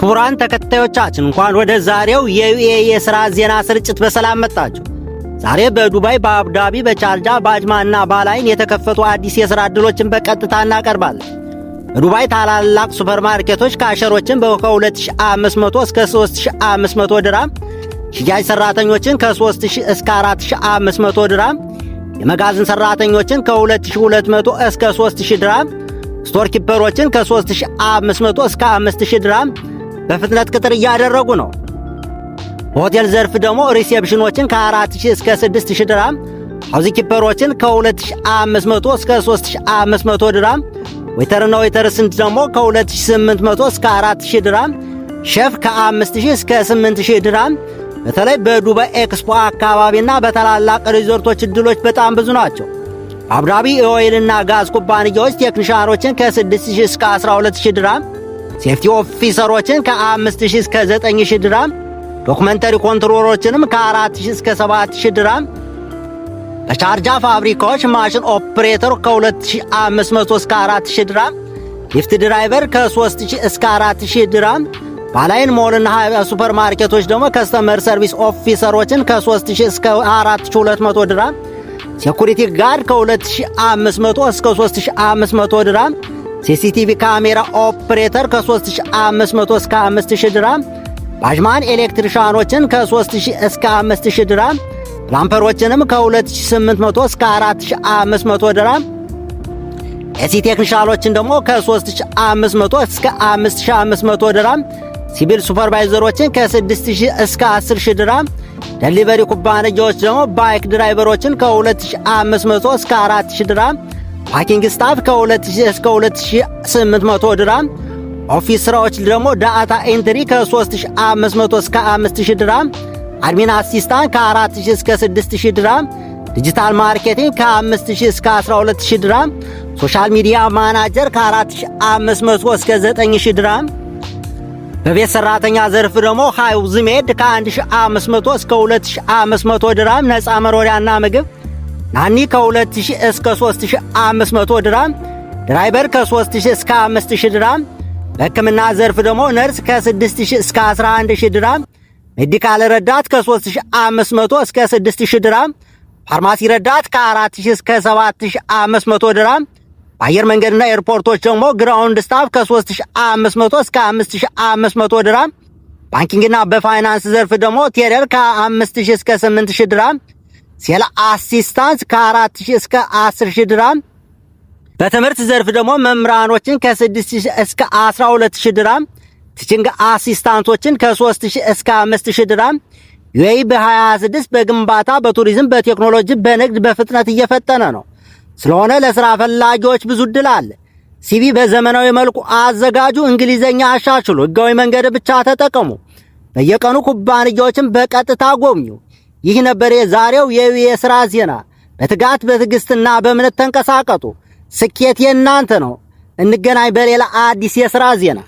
ክቡራን ተከታዮቻችን፣ እንኳን ወደ ዛሬው የ UAE የሥራ ዜና ስርጭት በሰላም መጣችሁ። ዛሬ በዱባይ፣ በአቡዳቢ፣ በሻርጃ፣ በአጅማንና በአልዓይን የተከፈቱ አዲስ የሥራ ዕድሎችን በቀጥታ እናቀርባለን። በዱባይ ታላላቅ ሱፐርማርኬቶች cashier ኦችን ከ2500 እስከ 3500 ድራም፣ ሽያጭ ሰራተኞችን ከ3000 እስከ 4500 ድራም፣ የመጋዘን ሰራተኞችን ከ2200 እስከ 3000 ድራም፣ store keeper ኦችን ከ3500 እስከ 5000 ድራም በፍጥነት ቅጥር እያደረጉ ነው። በሆቴል ዘርፍ ደግሞ reception ኦችን ከ4000 እስከ 6000 ድራም፣ housekeeper ኦችን ከ2500 እስከ 3500 ድራም፣ waiter ና waitress ን ደግሞ ከ2800 እስከ 4000 ድራም፣ ሼፍ ከ5000 እስከ 8000 ድራም። በተለይ በዱባይ ኤክስፖ አካባቢና በታላላቅ ሪዞርቶች እድሎች በጣም ብዙ ናቸው። አቡዳቢ የ oil ና ጋዝ ኩባንያዎች ቴክኒሻኖችን ከ6000 እስከ 12000 ድራም፣ safety officer ኦችን ከ5000 እስከ 9000 ድራም፣ documentary controller ኦችንም ከ4000 እስከ 7000 ድራም፣ በሻርጃ ፋብሪካዎች machine operator ከ2500 እስከ 4000 ድራም፣ lift driver ከ3000 እስከ 4000 ድራም፣ በአልዓይን ሞልና ሱፐር ማርኬቶች ደግሞ customer service officer ኦችን ከ3000 እስከ 4200 ድራም፣ security guard ከ2500 እስከ 3500 ድራም፣ CCTV camera operator ከ3500 እስከ 5000 ድራም፣ በአጅማን electrician ኦችን ከ3000 እስከ 5000 ድራም፣ plumber ኦችንም ከ2800 እስከ 4500 ድራም፣ AC technician ኦችን ደግሞ ከ3500 እስከ 5500 ድራም፣ civil supervisor ኦችን ከ6000 እስከ 10000 ድራም፣ delivery ኩባንያዎች ደግሞ bike driver ኦችን ከ2500 እስከ 4000 ድራም፣ packing staff ከ2000 እስከ 2800 ድራም፣ office ስራዎች ደግሞ data entry ከ3500 እስከ 5000 ድራም፣ admin assistant ከ4000 እስከ 6000 ድራም፣ digital marketing ከ5000 እስከ 12000 ድራም፣ social media manager ከ4500 እስከ 9000 ድራም። በቤት ሰራተኛ ዘርፍ ደግሞ housemaid ከ1500 እስከ 2500 ድራም ነፃ መኖሪያና ምግብ፣ nanny ከ2000 እስከ 3500 ድራም፣ driver ከ3000 እስከ 5000 ድራም። በሕክምና ዘርፍ ደግሞ ነርስ ከ6000 እስከ 11000 ድራም፣ medical ረዳት ከ3500 እስከ 6000 ድራም፣ ፋርማሲ ረዳት ከ4000 እስከ 7500 ድራም። በአየር መንገድና ኤርፖርቶች ደግሞ ground staff ከ3500 እስከ 5500 ድራም። banking ና በፋይናንስ ዘርፍ ደግሞ teller ከ5000 እስከ 8000 ድራም፣ sales assistant ከ4000 እስከ 10000 ድራም። በትምህርት ዘርፍ ደግሞ መምህራኖችን ከ6000 እስከ 12000 ድራም፣ teaching assistant ኦችን ከ3000 እስከ 5000 ድራም። UAE በ26 በግንባታ፣ በቱሪዝም፣ በቴክኖሎጂ፣ በንግድ በፍጥነት እየፈጠነ ነው። ስለሆነ ለስራ ፈላጊዎች ብዙ እድል አለ። CV በዘመናዊ መልኩ አዘጋጁ፣ እንግሊዘኛ አሻሽሉ፣ ህጋዊ መንገድ ብቻ ተጠቀሙ። በየቀኑ ኩባንያዎችን በቀጥታ ጎብኙ። ይህ ነበር የዛሬው የ UAE የስራ ዜና። በትጋት፣ በትዕግስትና በእምነት ተንቀሳቀሱ። ስኬት የእናንተ ነው። እንገናኝ በሌላ አዲስ የስራ ዜና።